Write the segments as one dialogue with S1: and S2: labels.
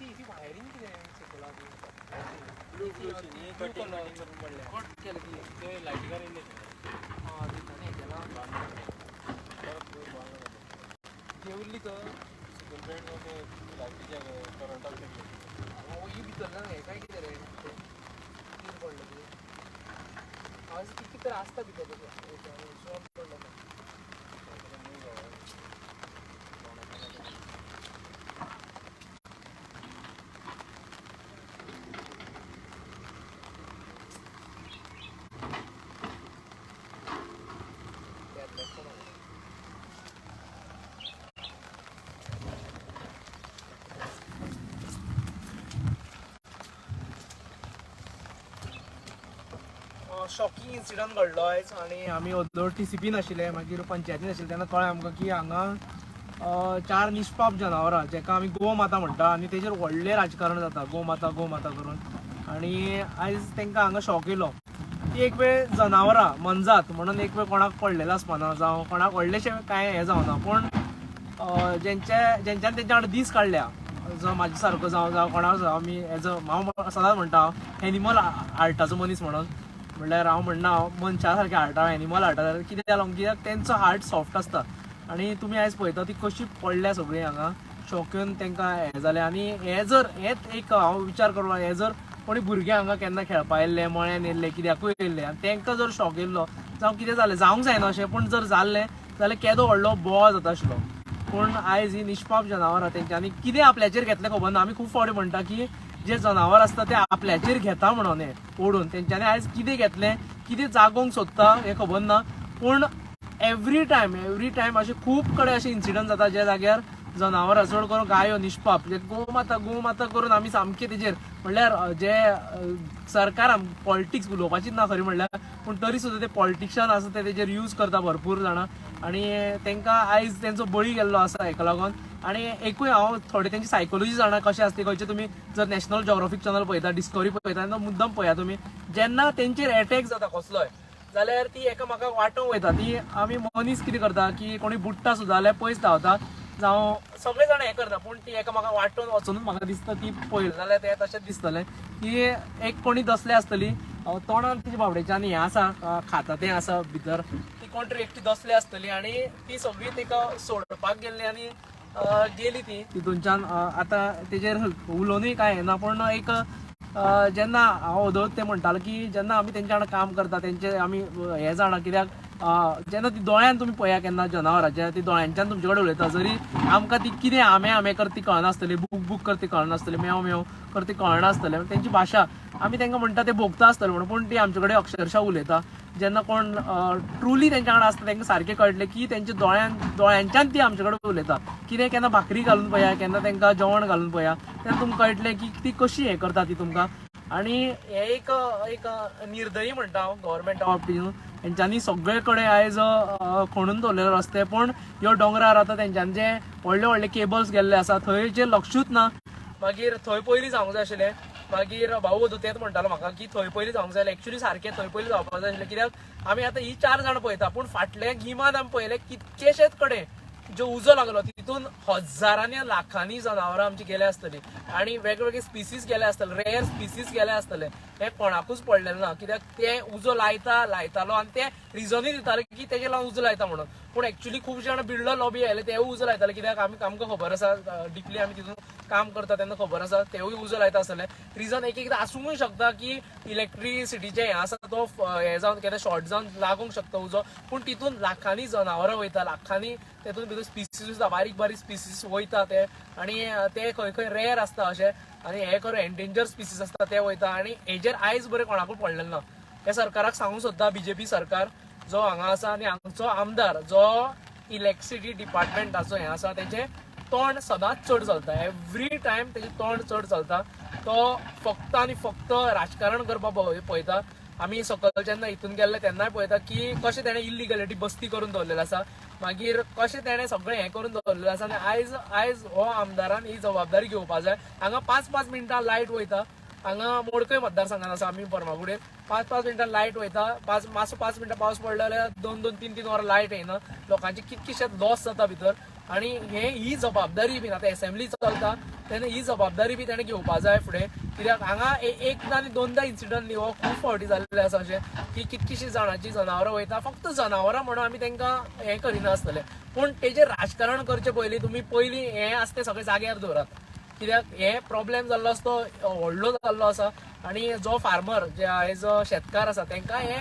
S1: ती वायरींग कितें सकयल
S2: ब्लू ब्लू शी कटिंग कटिंग करून पडल्या.
S1: कट केलें ती.
S2: ते लायटीकार येयल्ले.
S1: आं, ती ताणें हें केलां.
S2: परत बांदून जालें.
S1: जेवल्ली तर.
S2: सकयल पेड ते लायटीच्या करंटाक लागले.
S1: ही भितरल्यान हें काय कितें रे, तें कीर पडलें ती. हांव कितें तर आसता भितर तशें विश्वास पडलो ना. शॉकिंग इन्सिडंट घडलो आयज आनी आमी अर्दवर टीसीपी नाशिल्ले, मागीर पंचायती नाशिल्ले तेन्ना कळ्ळें आमकां की हांगा चार निष्पाप जनावरां जेका आमी गोमाता म्हणटा आनी तेजेर व्हडलें राजकारण जाता, गोमाता गोमाता करून. आनी आयज तांकां हांगा शॉक येयलो ती एक वेळ जनावरां मनजात म्हणून एक वेळ कोणाक पडलेलें आसपाना जावं कोणाक व्हडलेशें कांय हें जावना, पूण जेंच्यान तेंच्या वांगडा दीस काडल्या, जो म्हाजे सारको जावं जावं कोणाक जावं, आमी एज अ हांव सदांच म्हणटा हांव एनिमल आर्टाचो मनीस म्हणून, म्हणल्यार हांव म्हणना हांव मनशा सारकें हार्ट, एनिमल हार्टा जाल्यार कितें जालें कित्याक तेंचो हार्ट सॉफ्ट आसता. आनी तुमी आयज पळयता ती कशी पडल्या सगळीं हांगा शॉक येवन तांकां हें जालें. आनी हें जर हेंच एक हांव विचार करूं, हें जर कोणी भुरगे हांगा केन्ना खेळपा येयल्ले, मळ्यान येयल्ले, कित्याकूय येयल्ले आनी तांकां जर शॉक येयल्लो जावं कितें जालें, जावंक जायना अशें, पूण जर जाल्लें जाल्यार केदो व्हडलो बोवाळ जाता आशिल्लो. पूण आयज ही निष्पाप जनावरां तेंच्यांनी कितें आपल्याचेर घेतलें खबर ना. आमी खूब फावटी म्हणटा की जे जनावर आसता ते आपल्याचेर घेता म्हणून हें ओडून, तेंच्यांनी आयज कितें घेतलें, कितें जागोवंक सोदता हें खबर ना. पूण एवरी टायम अशे खूब कडेन अशे इन्सिडंट जाता ज्या जाग्यार जनावरां चड करून गायो निष्पाप, जे गोमाता गोमाता करून आमी सामके तेजेर म्हणल्यार जे सरकार पॉलिटिक्स उलोवपाचीच ना खरी म्हणल्यार, पूण तरी सुद्दां ते पॉलिटिशियन आसा ते तेजेर यूज करता भरपूर जाणां आनी तांकां आयज तेंचो बळी गेल्लो आसा हेका लागून. आनी एकूय हांव थोडे तेंची सायकोलॉजी जाणा कशें आसता, खंयचे तुमी जर नॅशनल जॉग्राफीक चॅनल पळयता, डिस्कवरी पळयता तेन्ना मुद्दम पळया तुमी, जेन्ना तेंचेर एटॅक जाता कसलोय जाल्यार ती एकामेकाक वांटोवंक वयता. ती आमी मनीस कितें करता की कोणी बुडटा सुद्दां जाल्यार पयस धांवता जावं सगळे जाण हें करता, पूण ती एकामेकाक वांटोवन वचोनूच म्हाका दिसता ती पळयलें जाल्यार तें तशेंच दिसतलें की एक कोणी दसले आसतली तोंडान तिच्या बाबडेच्यान हें आसा खाता तें आसा भितर, ती कोण तरी एकटी दसली आसतली आनी ती सगळी तिका सोडपाक गेल्ली आनी गेली ती तितूनच्यान. आतां तेजेर उलोवनूय कांय येना, पूण एक जेन्ना हांव अदोळ ते म्हणटालो की जेन्ना आमी तेंच्या वांगडा काम करता तेंचे आमी हें जाणा, कित्याक जेन्ना ती दोळ्यान तुमी पळया केन्ना जनावरांच्या, ती दोळ्यांच्यान तुमचे कडेन उलयता, जरी आमकां ती कितें आमे आमे करता ती कळनासतली, बूक बूक करता ती कळनासतली, मेव मेव करता ती कळनासतलें, तेंची भाशा आमी तांकां म्हणटा ते भोगता आसतले म्हणून, पूण ती आमचे कडेन अक्षरशा उलयता. जेन्ना कोण ट्रुली तेंच्या वांगडा आसता तांकां सारकें कळटलें की तेंच्या दोळ्यांच्यान ती आमचे कडेन उलयता. कितें केन्ना भाकरी घालून पळया, केन्ना तांकां जेवण घालून पळया, तेन्ना तुमकां कळटलें की ती कशी हें करता ती तुमकां. आनी हें एक एक निर्दयी म्हणटा हांव गव्हर्मेंट ऑफ तेंच्यांनी सगळे कडेन आयज खणून दवरलेले रस्ते, पूण ह्यो दोंगरार आतां तेंच्यांनी जे व्हडले व्हडले केबल्स गेल्ले आसा थंय जे लक्षूच ना. मागीर थंय पयलीं जावंक जाय आशिल्लें, मागीर भाऊ अदू तेंच म्हणटालो म्हाका की थंय पयलीं जावंक जाय, एक्चुली सारकें थंय पयलीं जावपाक जाय आशिल्लें, कित्याक आमी आतां ही चार जाणां पळयता, पूण फाटल्या गिमांत आमी पळयलें कितकेशेच कडेन जो उजो लागलो तितून हजारांनी लाखांनी जनावरां आमची गेल्या आसतली आनी वेगवेगळे स्पिसीस गेले आसतले, रेयर स्पिसीस गेले आसतले, हें कोणाकूच पडलेलें ना, कित्याक ते उजो लायतालो आनी ते रिजनूय दिताले की तेजे लागून उजो लायता म्हणून, पूण एक्चुली खूब जाण बिल्डर लॉबी आयले तेवूय उजो लायताले, कित्याक आमकां खबर आसा डिपली आमी तितून काम करता तेन्ना खबर आसा तेवूय उजो लायता आसतले. रिजन एक एकदां आसूंकूय शकता की इलेक्ट्रिसिटीचें हें आसा तो हें जावन केन्ना शॉर्ट जावन लागूंक शकता उजो, पूण तितून लाखांनी जनावरां वयता, लाखांनी तेतून भितर स्पिसीस आसता, बारीक बारीक स्पिसीस वयता ते, आनी ते खंय खंय रेयर आसता अशें, आनी हे खरें एन्डेंजर स्पिसीस आसता ते वयता. आनी हेजेर आयज बरें कोणाकूय पडलेलें ना. हे सरकाराक सांगूंक सोदता, बीजेपी सरकार जो हांगा आसा आनी हांगचो आमदार जो इलेक्ट्रिसिटी डिपार्टमेंटाचो हें आसा तेचें तोंड सदांच चड चलता, एवरी टायम तेजें तोंड चड चलता, तो फक्त आनी फक्त राजकारण करपाक पळयता. आमी सकयल जेन्ना हितून गेल्ले तेन्नाय पळयता की कशें तेणें इल्लिगलिटी बस्ती करून दवरलेली आसा, मागीर कशें तेणें सगळें हें करून दवरलेलें आसा. आनी आयज हो आमदारान ही जबाबदारी घेवपा जाय. हांगा 5-5 मिनटां लायट वयता, हांगा मोडकय मतदारसंघान आसा आमी फर्मागुडयेर, 5-5 मिनटां लायट वयता, मातसो 5 मिनटां पावस पडलो जाल्यार 2-2 3-3 वरां लायट येना, लोकांचे कितकेशेच लॉस जाता भितर. आनी हे ही जबाबदारी बीन आतां एसेंब्ली चलता तेन्ना ही जबाबदारी बी तेणें घेवपा जाय फुडें. कित्याक हांगा एकदां आनी दोनदां इन्सिडंट न्ही, हो खूब फावटी जाल्ले आसा अशें की कितकीशीं जाणांची जनावरां वयता. फक्त जनावरां म्हणून आमी तांकां हें करिनासतले, पूण तेजेर राजकारण करचे पयलीं तुमी पयलीं हें आसा तें सगळें जाग्यार दवरात. कित्याक हे प्रॉब्लेम जाल्लो आसा तो व्हडलो जाल्लो आसा आनी जो फार्मर जे एज अ शेतकार आसा तांकां हे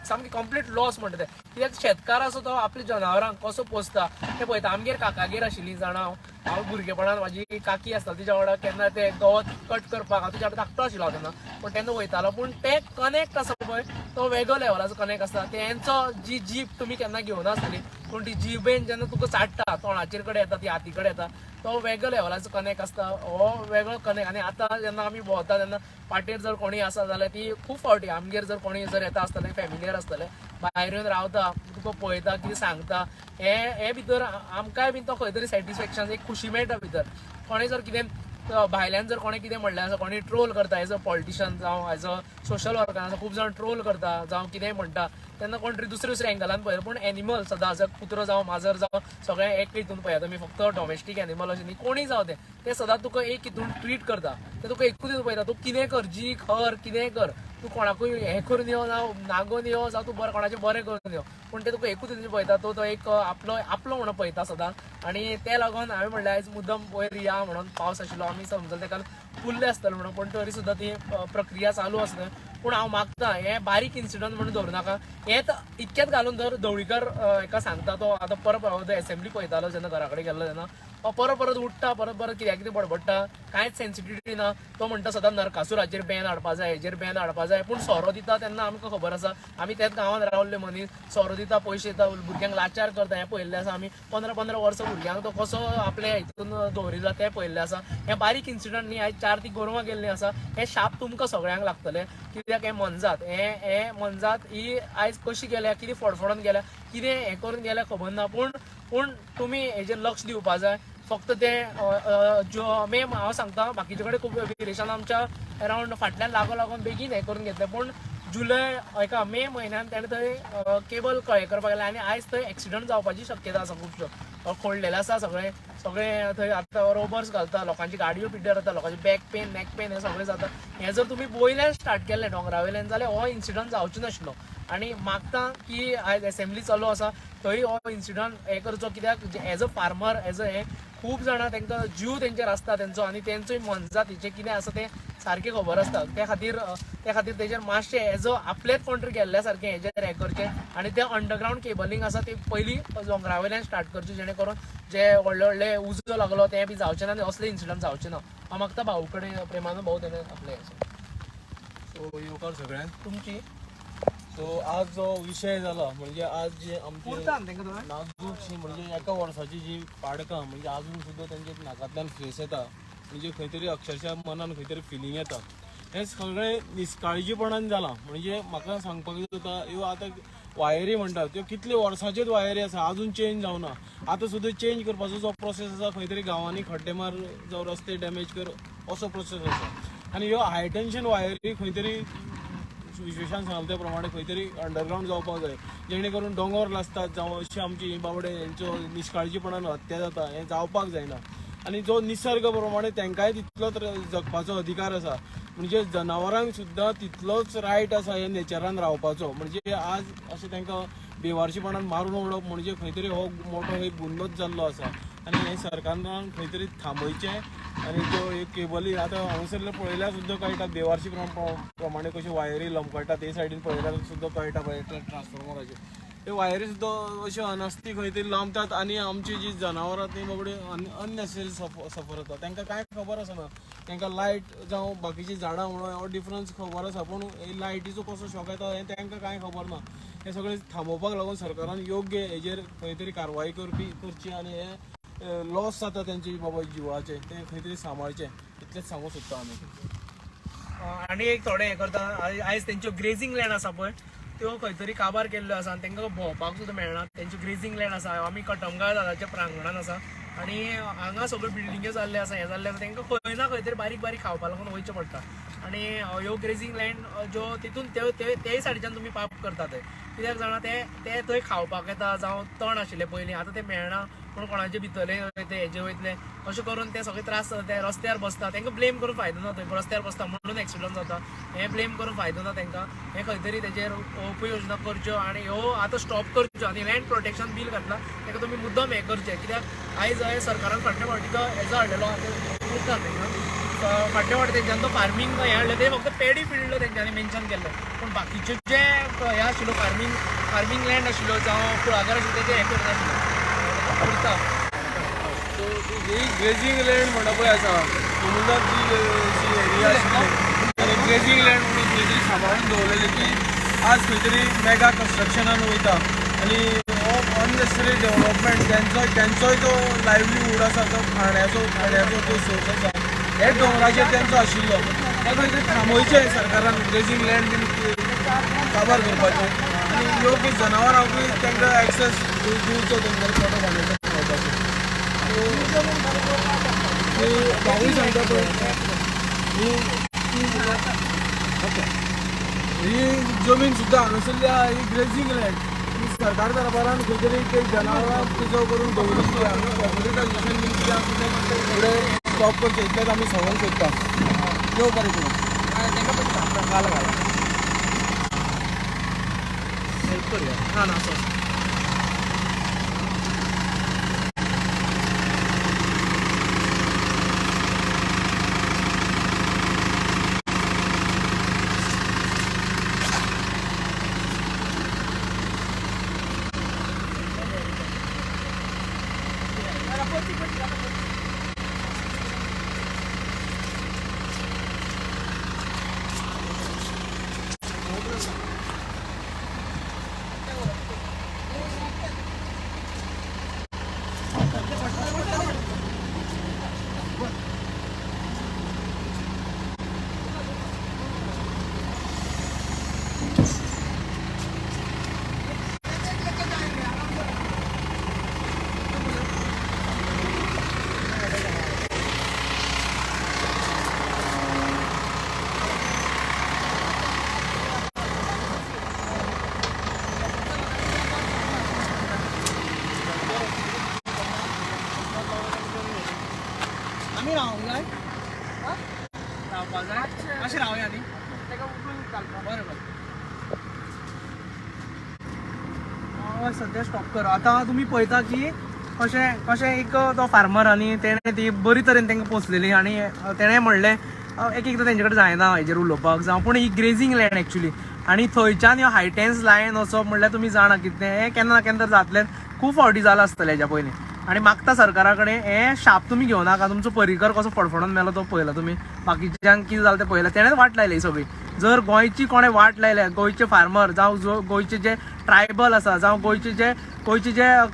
S1: सामकें कंप्लीट लॉस म्हणटा ते. कित्याक शेतकार आसा तो आपल्या जनावरांक कसो पोसता तें पळयता. आमगेर काकागेर आशिल्ली जाणां, हांव भुरगेपणान म्हाजी काकी आसताली तिच्या वांगडा केन्ना ते गवत कट करपाक, हांव तिच्या वांगडा धाकटो आशिल्लो हांव तेन्ना, पूण तेन्ना वयतालो. पूण ते कनेक्ट आसा पळय तो वेगळो लेवलाचो कनेक्ट आसता. तेंचो जी जीप तुमी केन्ना घेवनासतली, पूण ती जिबेन जेन्ना तुका चाट्टा तोंडाचेर कडेन येता, ती हाती कडेन येता, तो वेगळो लेवलाचो कनेक्ट आसता. हो वेगळो कनेक्ट. आनी आतां जेन्ना आमी भोंवता तेन्ना पाटेर जर कोणी आसा जाल्यार ती खूब फावटी आमगेर जर कोणी जर येता आसतले, फॅमिलियर आसतले, भायर येवन रावता, तुका पळयता, कितें सांगता, हे हे भितर आमकांय बीन तो खंय तरी सॅटिस्फॅक्शन, एक खुशी मेळटा भितर. कोणें जर कितें भायल्यान जर कोणें कितें म्हणलें आसा, कोणी ट्रोल करता एज अ पॉलिटिशन जावं एज अ सोशल वर्कर आसा, खूब जाण ट्रोल करता जावं कितेंय म्हणटा, तेन्ना कोण तरी दुसरे दुसऱ्या एंगलान पळयता. पूण एनिमल सदां जर कुत्रो जावं माजर जावं सगळें एक हितून पळयता तुमी, फक्त डोमेस्टीक एनिमल अशें न्ही, कोणूय जावं ते सदां तुका एक हितून ट्रीट करता, ते तुका एकूच हितून पळयता. तूं कितें कर, जी खर कितेंय कर, तूं कोणाकूय हें करून यो ना नागोवन यो, जावं तूं बरें कोणाचें बरें करून यो, पूण ते तुका एकूच हितून पळयता. तो एक आपलो आपलो म्हणून पळयता सदां. आनी ते लागून हांवें म्हणलें आयज मुद्दम वयर या म्हणून. पावस आशिल्लो, आमी समजले ताका पुरले आसतले म्हणून, पूण तरी सुद्दां ती प्रक्रिया चालू आसता. पूण हांव मागता हें बारीक इन्सिडंट म्हणून धरूं नाका, हें इतकेंच घालून धर. ढवळीकर हेका सांगता तो आतां परत परत एसेंब्ली पळयतालो जेन्ना घरा कडेन गेल्लो तेन्ना, परत परत उठ्ठा, परत परत कित्याक कितें बडबडटा, कांयच सेन्सिटिविटी ना. तो म्हणटा सदां नरकासुराचेर बॅन हाडपा जाय, हेजेर बॅन हाडपा जाय, पूण सोरो दिता तेन्ना आमकां खबर आसा, आमी त्याच गांवांत रावल्ले मनीस, सोरो दिता, पयशे दिता, भुरग्यांक लाचार करता, हें पळयल्लें आसा आमी. 15-15 वर्सां भुरग्यांक तो कसो आपल्या हितून दवरिल्ला तें पळयल्लें आसा. हें बारीक इन्सिडंट न्ही, आयज 4 ती गोरवां गेल्लीं आसा. हें शाप तुमकां सगळ्यांक लागतलें, कित्याक हें मोनजात, हें मोनजात ही आयज कशी गेल्या, कितें फडफडोन गेल्या, कितें हें करून गेल्या खबर ना. पूण पूण तुमी हेजेर लक्ष दिवपा जाय. फक्त तें जो मे हांव सांगता बाकीचे कडेन खूब विरेशान आमच्या अरावंड फाटल्यान लागून लागून बेगीन हें करून घेतलें, पूण जुलय एका मे म्हयन्यान तेणें थंय केबल हें करपाक गेलें आनी आयज थंय एक्सिडंट जावपाची शक्यता आसा. खुबश्यो खोडलेलें आसा सगळें सगळें थंय आतां रोबर्स घालता, लोकांची गाडयो पिड्ड्यार जाता, लोकांचे बॅक पेन, नॅक पेन हें सगळें जाता. हें जर तुमी वयल्यान स्टार्ट केल्लें दोंगरा वयल्यान जाल्यार हो इन्सिडंट जावचो नाशिल्लो. आनी मागता की आयज एसेंब्ली चालू आसा थंय हो इन्सिडंट हें करचो, कित्याक as a farmer as a हें खूब जाणां तांकां जीव तेंचेर आसता तेंचो, आनी तेंचोय मोनजातीचें कितें आसा तें सारकें खबर आसता. त्या खातीर तेजेर मातशें एज अ आपलेच कोण तरी गेल्ल्या सारकें हेजेर हें करचें. आनी तें अंडरग्रावंड केबलिंग आसा तें पयलीं दोंगरा वयल्यान स्टार्ट करचें, जेणे करून जे व्हडले व्हडले उजो लागलो तें बी जावचें ना आनी असले इन्सिडंट जावचें ना. हांव मागता भाऊ कडेन, प्रेमानंद भाऊ तेणें आपलें.
S2: सो येवकार सगळ्यांक
S1: तुमची.
S2: सो आज जो विशय जाला म्हणजे आज जे आमचे नाजूकशी म्हणजे एका वर्साची जी पाडकां म्हणजे आजून सुद्दां तेंच्या नाकांतल्यान फेस येता, म्हणजे खंय तरी अक्षरशः मनान खंय तरी फिलींग येता. हें सगळें निश्काळजीपणान जालां. म्हणजे म्हाका सांगपाक जाता ह्यो आतां वायरी म्हणटात त्यो कितले वर्सांच्योच वायरी आसा, आजून चेंज जावना. आतां सुद्दां चेंज करपाचो जो प्रोसेस आसा खंय तरी गांवांनी खड्डे मार जावं रस्ते डॅमेज कर असो प्रोसेस आसा. आनी ह्यो हाय टेन्शन वायरी खंय तरी विश्वेशान सांगला त्या प्रमाणे खंय तरी अंडरग्रावंड जावपाक जाय, जेणे करून दोंगर लासतात जावं अशी आमची बाबडे हेंचो निश्काळजीपणान हत्या जाता, हें जावपाक जायना. आनी जो निसर्ग प्रमाणे तांकांय तितलोच जगपाचो अधिकार आसा, म्हणजे जनावरांक सुद्दां तितलोच रायट आसा हे नेचरान रावपाचो. म्हणजे आज अशें तांकां बेवारशीपणान मारून उडोवप म्हणजे खंय तरी हो मोठो एक गुन्होच जाल्लो आसा. आनी हें सरकारान खंय तरी थांबयचें. आनी त्यो एक केबली आतां हांगासरले पळयल्यार सुद्दां कळटा बेवारशी प्रमाणे कश्यो वायरी लमकळटा, ते सायडीन पळयल्यार सुद्दां कळटा पळय ट्रान्सफॉर्मराचेर ते वायरी सुद्दां अश्यो अनास्ती खंय तरी लांबतात आनी आमची जी जनावरां ती बाबडी अननेसेसरी सफर जाता. तांकां कांय खबर आसना, तांकां लायट जावं बाकीचीं झाडां म्हणून हो डिफरन्स खबर आसा, पूण लायटीचो कसो शॉक येता हें तांकां कांय खबर ना. हें सगळें थांबोवपाक लागून सरकारान योग्य हेजेर खंय तरी कारवाय करची आनी हे लॉस जाता तेंचे बाबा जिवाचे ते खंय तरी सांबाळचे, इतलेंच सांगूंक सोदता आमी.
S1: आनी एक थोडें हें करता, आयज तेंच्यो ग्रेजींग लँड आसा पळय त्यो खंय तरी काबार केल्ल्यो आसा आनी तांकां भोंवपाक सुद्दां मेळना. तेंच्यो ग्रेजींग लँड आसा, आमी कटमगाळ दादाच्या प्रांगणान आसा आनी हांगा सगळ्यो बिल्डिंग्यो जाल्ल्यो आसा, हें जाल्लें आसा, तांकां खंय ना खंय तरी बारीक बारीक खावपा लागून वयचें पडटा. आनी ह्यो ग्रेजींग लँड ज्यो तितून तेय सायडीच्यान तुमी पाप करता थंय, कित्याक जाणा ते थंय खावपाक येता जावं तण आशिल्लें पयलीं, आतां तें मेळना पूण कोणाचे भितरले वयतले हेजे वयतले अशें करून ते सगळे त्रास जाता, ते रस्त्यार बसता. तांकां ब्लेम करून फायदो ना, थंय रस्त्यार बसता म्हणून एक्सिडंट जाता हें ब्लेम करून फायदो ना तांकां. हें खंय तरी तेजेर उपयोजना करच्यो आनी ह्यो आतां स्टॉप करच्यो. आनी लँड प्रोटेक्शन बील घातला ताका तुमी मुद्दम हें करचें, कित्याक आयज हें सरकारान फाटल्या फावटी तो हेजो हाडलेलो आतां तांकां फाटल्या फावटी तेंच्यान तो फार्मींग हें हाडलें तें फक्त पेडी फिल्ड तेंच्यांनी मेन्शन केल्लें, पूण बाकीचे जे हें आशिल्लो फार्मींग लँड आशिल्लो जावं कुळागर आशिल्लो तेजें हें करनाशिल्लें उरता.
S2: सो ही ग्रेजींग लँड म्हणटा पळय आसा कोमुनिदाद जी जी एरिया आशिल्ली ग्रेजींग लँड म्हणून खंय तरी सांबाळून दवरलेली ती आज खंय तरी मेगा कन्स्ट्रक्शनान वयता आनी हो अननेसेसरी डेवलपमेंट तेंचोय जो लायवलीहूड आसा तो खाण्याचो तो सोर्स आसा हे दोंगराचेर तेंचो आशिल्लो ते खंय तरी थांबोवचें सरकारान ग्रेजींग लँड बीन काबार करपाचें आनी योग्य जनावरांकूय तांकां एक्सेस दिवचो तेंकां पोटो बांदून खावपाचो. भावूय सांगता पळय ही जमीन सुद्दां हांगासरली आहा ही ग्रेजींग लँड ही सरकार दरबारान खंय तरी ते जनावरां प्रिजर्व करून दवरिल्ली हांगा कॉम्प्युटरायजेशन बीन कितें आसा तें फुडें स्टॉप करचें इतलेंच आमी सांगूंक सोदता. देव बरें करूं.
S1: तांकां घाला घाला हेल्प करुया. ना ना असो आमी रावंक जाय, रावपा जाय, मातशें रावया न्ही, बरें बरें. हय सद्या स्टॉप कर. आतां तुमी पळयता की कशें कशें एक तो फार्मर आनी तेणें ती बरी तरेन तांकां पोसलेली आनी तेणें म्हणलें एक एकदां तेंचे कडेन जायना हेजेर उलोवपाक जावं, पूण ही ग्रेजींग लँड एक्चुली आनी थंयच्यान ह्यो हायटेन्स लायन वचप म्हणल्यार तुमी जाणा कितें हें केन्ना ना केन्ना जातलें, खूब फावटी जालां आसतलें हेज्या पयलीं. आनी मागता सरकारा कडेन हें शाप तुमी घेवं नाका, तुमचो परिकर कसो फडफडून मेलो तो पळयला तुमी, बाकीच्यांक कितें जालें तें पळयलां, तेणेंच वाट लायली ही सगळी. जर गोंयची कोणें वाट लायल्या, गोंयचे फार्मर जावं गोंयचे जे ट्रायबल आसा जावं गोंयचे जे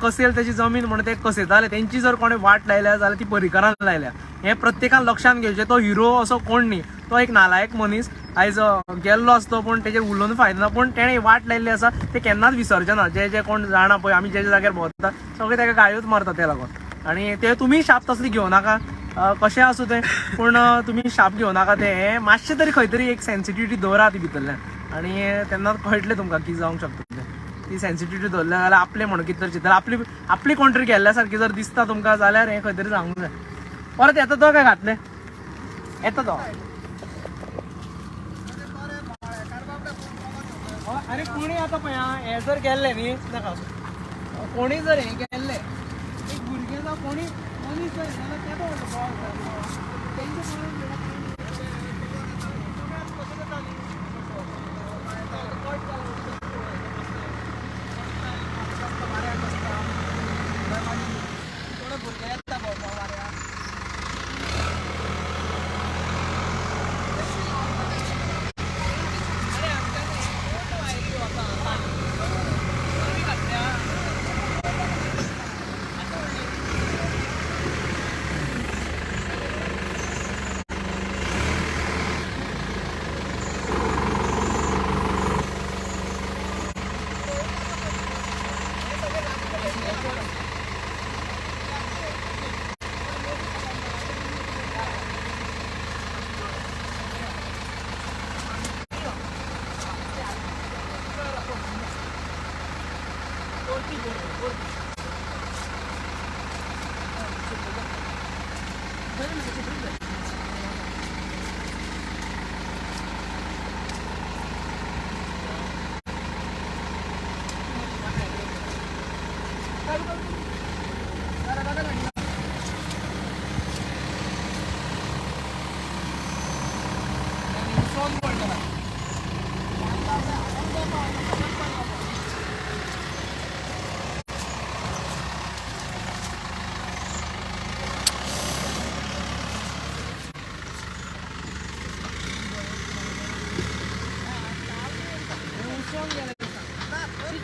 S1: कसेल तेजी जमीन म्हणून ते कसयताले तेंची जर कोणें वाट लायल्या जाल्यार ती परिकरान लायल्या. हें प्रत्येकान लक्षांत घेवचें. तो हिरो असो कोण न्ही, तो एक नालायक मनीस आयज गेल्लो आसतो, पूण तेजेर उलोवन फायदो ना, पूण तेणें वाट लायिल्ली आसा ते केन्नाच विसरचे ना. जे जे कोण जाणा पळय आमी जे जे जाग्यार भोंवता सगळे तेका गाळयोच मारता ते लागून. आनी ते तुमी शाप तसली घेवं नाका, कशें आसूं तें, पूण तुमी शाप घेवं नाका. तें हें मातशें तरी खंय तरी एक सेन्सिटिविटी दवरा ती भितरल्यान आनी तेन्ना कळटलें तुमकां कितें जावंक शकता तें. ती सेन्सिटिविटी दवरल्या जाल्यार आपलें म्हणून कितें तरी चिंतता, आपली आपली कोण तरी गेल्ल्या सारकी जर दिसता तुमकां जाल्यार हें खंय तरी सांगूंक जाय. परत येता तो काय घातलें येता तो. अरे कोणी आतां पळय हें जर गेल्लें न्ही नाका, कोणी जर हें गेल्लें एक भुरगें जावं कोणी मनीस जर जाल्यार तें तेंचे थोडे भुरगे येता भोंवपाक वाऱ्याक.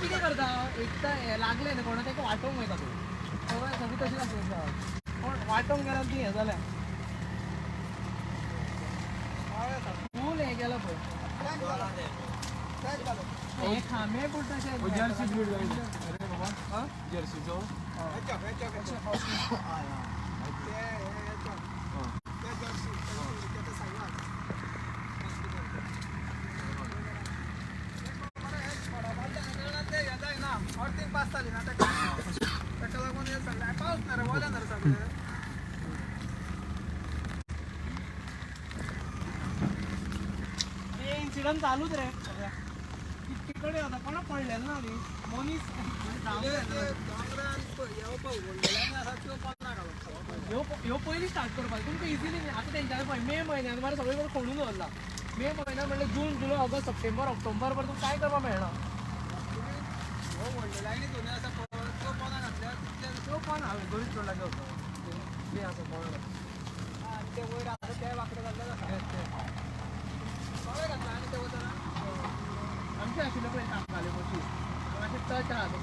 S1: कितें करता एकदां हें लागलें न्ही कोणा ताका वांटोवंक वयता तूं सगळीं तशीच आसता कोण वांटोवंक गेल्यार ती हें जालें फूल हें गेलां पळय हे खांबे पूण तशें
S2: जर्सी ब्रीड अरे बाबा जर्सीचो
S1: इन्सिडंट चालूच रे कितके कडेन जाता कोणाक पडलेलें ना न्ही मनीस ह्यो पयलीं स्टार्ट करपाक तुमकां इजिली न्ही. आतां तेंच्यांनी पळय मे म्हयन्यान मरे सगळे कडेन खोडून दवरला. मे म्हयन्यान म्हणल्यार जून जुलय ऑगस्ट सप्टेंबर ऑक्टोबर पर्यंत तुमकां कांय करपाक मेळना. त्यो पण हांवें गोंयच चोडला ते आसा कोण आमचे आशिल्ले पळय सांगताले मशीन मातशें टच आहा तो.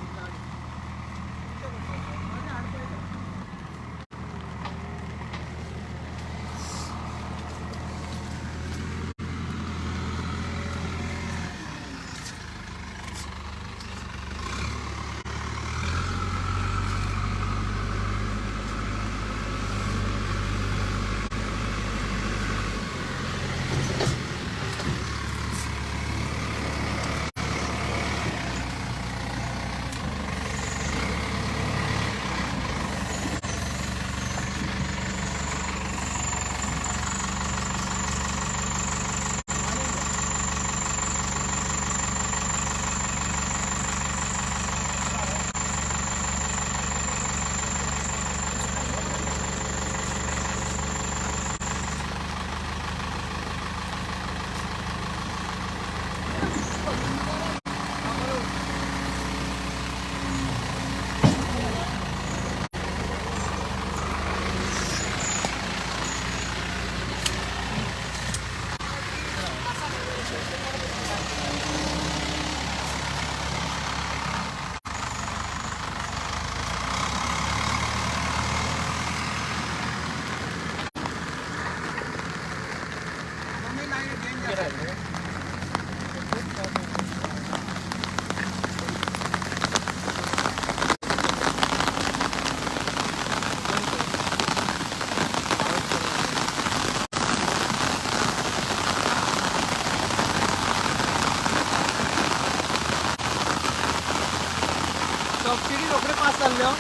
S1: सबसिडी रोखडे पास जाल्ल्यो.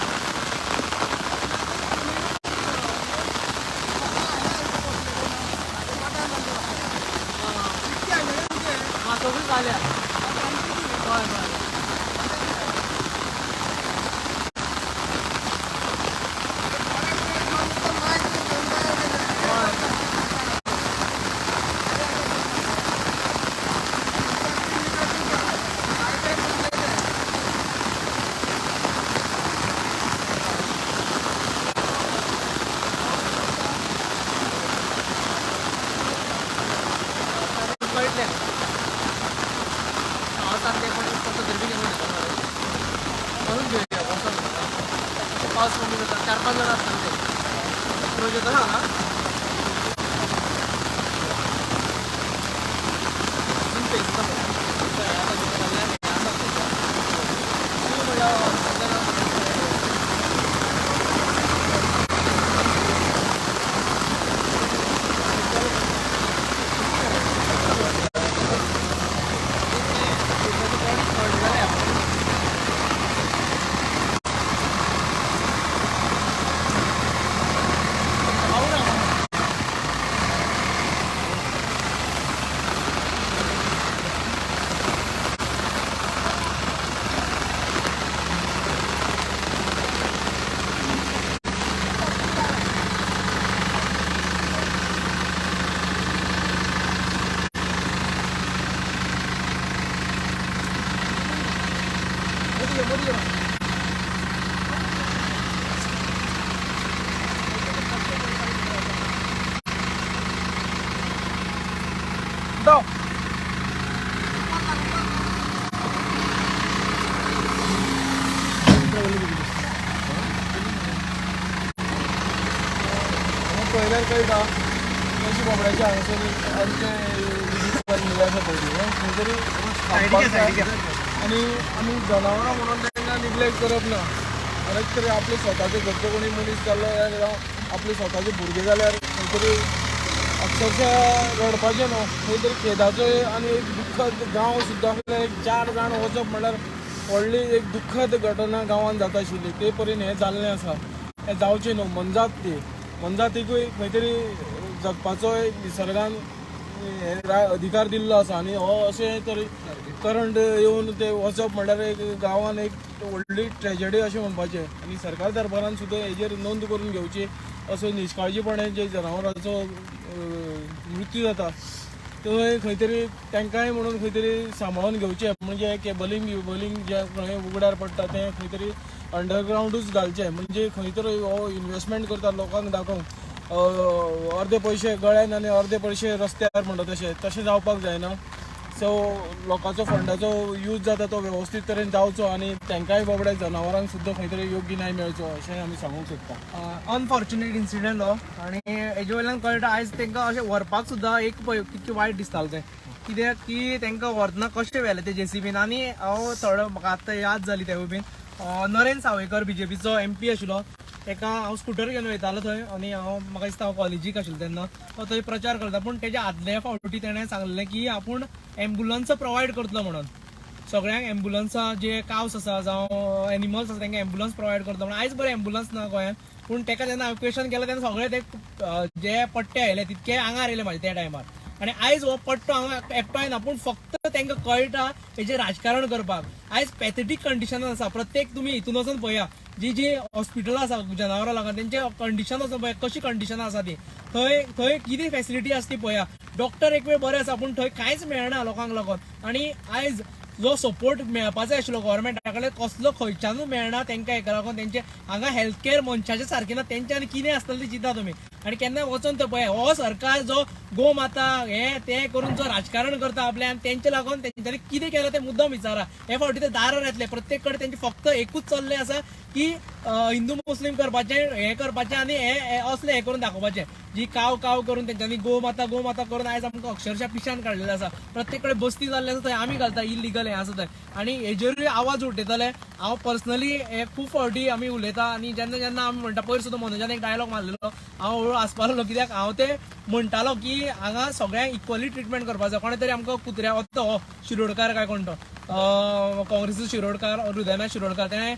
S1: सगळी जाल्या. हय हय कळटलें पावसान ते पण कसो तरी करून घेवया. वचोन पावस कमी जाता 4-5 जाणां आसतले ते रोज येता हांगा.
S2: पळयल्यार कळटा कशी बाबड्याची हांगासर आमचे आसा पळय खंय तरी थांबपाक जाय. आनी आमी जनावरां म्हणून तांकां निग्लेक्ट करप ना. खरेंच तरी आपले स्वताचे घरचो कोणी मनीस जाल्लो जाल्यार आपले स्वताचे भुरगे जाल्यार खंय तरी अक्षरशः रडपाचें न्हू, खंय तरी खेदाचो आनी एक दुख्खद गांव सुद्दां एक 4 जाण वचप म्हणल्यार व्हडली एक दुख्खद घटना गांवांत जाता आशिल्ली. ते परेन हें जाल्लें आसा. हें जावचें न्हू. मनजात ती मनजातीकूय खंय तरी जगपाचो एक निसर्गान हे अधिकार दिल्लो आसा. आनी हो अशें तरी करंट येवन ते वचप म्हणल्यार एक गांवान एक व्हडली ट्रेजडी अशें म्हणपाचें. आनी सरकार दरबारान सुद्दां हेजेर नोंद करून घेवची. असो निश्काळजीपणे जे जनावरांचो मृत्यू जाता थंय खंय तरी तांकांय म्हणून खंय तरी सांबाळून घेवचें. म्हणजे केबलिंग बिबलिंग जें खंय उगड्यार पडटा तें खंय तरी अंडरग्रावंडूच घालचें. म्हणजे खंय तरी हो इन्वेस्टमेंट करता लोकांक दाखोवंक अर्दे पयशे गळ्यान आनी अर्दे पयशे रस्त्यार म्हणटा तशें तशें जावपाक जायना. सो लोकांचो फंडाचो यूज जाता तो वेवस्थीत तरेन जावचो आनी तांकांय बाबड्या जनावरांक सुद्दां खंय तरी योग्य न्याय मेळचो अशें आमी सांगूंक सोदता.
S1: अनफॉर्च्युनेट इन्सिडंट हो. आनी हेजे वयल्यान कळटा आयज तांकां अशें व्हरपाक सुद्दां एक पळय कितकें वायट दिसतालें तें, कित्याक की तांकां व्हरतना कशें व्हेलें तें जेसीबीन. आनी हांव थोडो म्हाका आतां याद जाली तेवूय बीन नरेंद्र सावयकर बीजेपीचो MP आशिल्लो, ताका हांव स्कुटर घेवन वयतालो थंय आनी हांव म्हाका दिसता हांव कॉलेजीक आशिल्लो तेन्ना तो थंय प्रचार करता. पूण तेज्या आदल्या फावटी तेणें सांगलें की आपूण एम्बुलन्स प्रोवायड करतलो म्हणून सगळ्यांक एम्बुलन्सां जे कावस आसा जावं एनिमल्स आसा तांकां एम्बुलन्स प्रोवायड करता म्हणून. आयज बरें एम्बुलन्स ना गोंयांत. पूण ताका जेन्ना हांवें क्वेशन केलें तेन्ना सगळे ते जे पट्टे आयले तितके आंगार येयले म्हाजे त्या टायमार. आनी आयज हो पट्टो हांगा एकटोय ना, पूण फक्त तांकां कळटा हेजें राजकारण करपाक. आयज पॅथेटीक कंडिशनान आसा. प्रत्येक तुमी हितून वचून पळया जी जी हॉस्पिटलां आसा जनावरां लागून तेंचे कंडिशन वचून पळया कशी कंडिशनां आसा ती. थंय थंय कितें फेसिलिटी आसा ती पळया. डॉक्टर एक वेळ बरे आसा पूण थंय कांयच मेळना लोकांक लागून. आनी आयज जो सपोर्ट मेळपाचो आशिल्लो गव्हर्मेंटा कडेन कसलो खंयच्यानूय मेळना तांकां. हेका लागून तेंचे हांगा हेल्थ केअर मनशाचे सारकें ना. तेंच्यान कितें आसतलें तें चिंता तुमी. आनी केन्ना वचोन थंय पळया हो सरकार जो गो माता हें तें करून जो राजकारण करता आपल्यान तेंचे लागून तेंच्यांनी कितें केलां तें मुद्दम विचारा. हे फावटी ते दारार येतले. प्रत्येक कडेन तेंचे फक्त एकूच चल्लें आसा की हिंदू मुस्लीम करपाचें हें करपाचें आनी हें असलें हें करून दाखोवपाचें. जी काव काव करून तेंच्यांनी गो माता गो माता करून आयज आमकां अक्षरशः पिशान काडलेलें आसा. प्रत्येक कडेन बस्ती जाल्ली आसा थंय आमी घालता इलिगल हें आसा थंय. आनी हेजेरूय आवाज उठयतले. हांव पर्सनली हे खूब फावटी आमी उलयता आनी जेन्ना जेन्ना आमी म्हणटा पयर सुद्दां मनोजान एक डायलॉग मारलेलो हांव हळू आसपालो कित्याक हांव ते म्हणटालो की हांगा सगळ्यांक इक्वली ट्रिटमेंट करपाक जाय. कोणें तरी आमकां कुत्र्या वता हो शिरोडकार काय कोण तो काँग्रेसीचो शिरोडकार हृदयनाथ शिरोडकार तेणें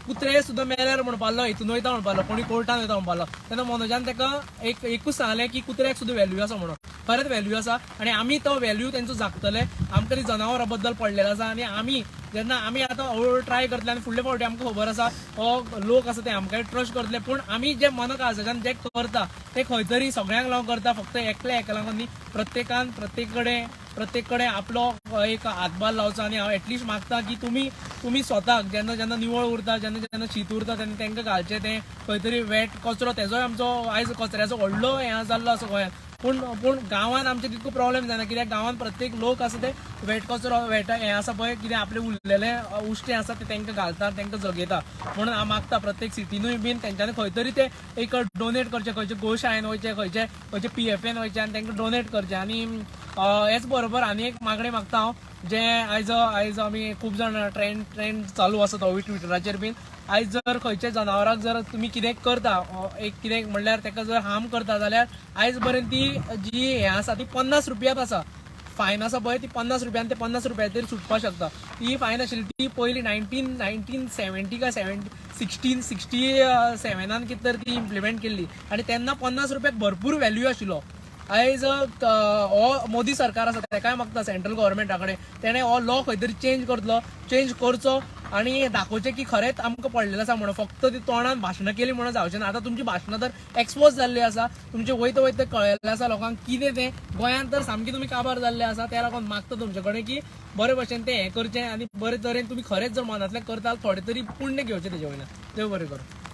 S1: कुत्रे सुद्दां मेल्यार म्हणपालो हितून वयता म्हणपालो कोणी कोर्टान वयता म्हणपालो. तेन्ना मनोजान ताका एक एकूच सांगलें की कुत्र्याक सुद्दां व्हॅल्यू आसा म्हणून. खरेंच व्हॅल्यू आसा आनी आमी तो व्हॅल्यू तेंचो जागतले. आमकां ती जनावरां बद्दल पडलेलो आसा. आनी आमी जेन्ना आमी आतां हळूहळू ट्राय करतले आनी फुडले फावटी आमकां खबर आसा हो लोक आसा ते आमकां ट्रस्ट करतले. पूण आमी जे मनाक काळजाच्यान जे करता ते खंय तरी सगळ्यांक लागून करता, फक्त एकल्या एका लागून न्ही. प्रत्येकान प्रत्येक कडेन आपलो एक हातभार लावचो. आनी हांव एटलिस्ट मागता की तुमी तुमी स्वताक जेन्ना जेन्ना निवळ उरता जेन्ना जेन्ना शीत उरता तेन्ना तांकां घालचें तें खंय तरी वेट कचरो तेजोय आमचो आयज कचऱ्याचो व्हडलो हें जाल्लो आसा गोंयांत. पूण पूण गांवांत आमचे तितको प्रॉब्लेम जायना कित्याक गांवांत प्रत्येक लोक आसा ते वेट कचरो वेट हें आसा पळय कितें आपलें उरलेलें उश्टें आसा तें तांकां घालता तांकां जगयता. म्हणून हांव मागता प्रत्येक सिटीनूय बीन तेंच्यांनी खंय तरी ते एक डोनेट करचें, खंयचे गोशाळेन वयचें, खंयचे खंयचे PFN वयचें आनी तांकां डोनेट करचें. आनी हेच बरोबर आनी एक मागणें मागता हांव जे आयज आयज आमी खूब जाण ट्रेंड ट्रेंड चालू आसा तोवूय ट्विटराचेर बीन. आयज जर खंयच्या जनावराक जर तुमी कितें करता एक कितें म्हणल्यार ताका जर हार्म करता जाल्यार आयज पर्यंत ती जी हें आसा ती 50 रुपयात आसा. फायन आसा पळय ती 50 रुपयान ते 50 रुपया तरी सुटपाक शकता. ती फायन आशिल्ली ती पयली 1970 काय 1667 कितें तर ती इम्प्लिमेंट केल्ली आनी तेन्ना 50 रुपयाक भरपूर व्हॅल्यू आशिल्लो. आयज हो मोदी सरकार आसा तेकाय मागता सेंट्रल गव्हर्मेंटा कडेन तेणें हो लॉ खंय तरी चेंज करतलो, चेंज करचो आनी दाखोवचें की खरेंच आमकां पडलेलें आसा म्हणून. फक्त ती तोंडान भाशणां केली म्हणून जावचें ना. आतां तुमची भाशणां तर एक्सपोज जाल्ली आसा, तुमचें वयता वयता कळिल्लें आसा लोकांक कितें तें. गोंयांत तर सामकें तुमी काबार जाल्ले आसा. त्या लागून मागता तुमचे कडेन की बरे भशेन तें हें करचें आनी बरे तरेन तुमी खरेंच जर मनांतल्यान करता थोडे तरी पुण्य घेवचें तेजे वयल्यान. देव बरें करूं.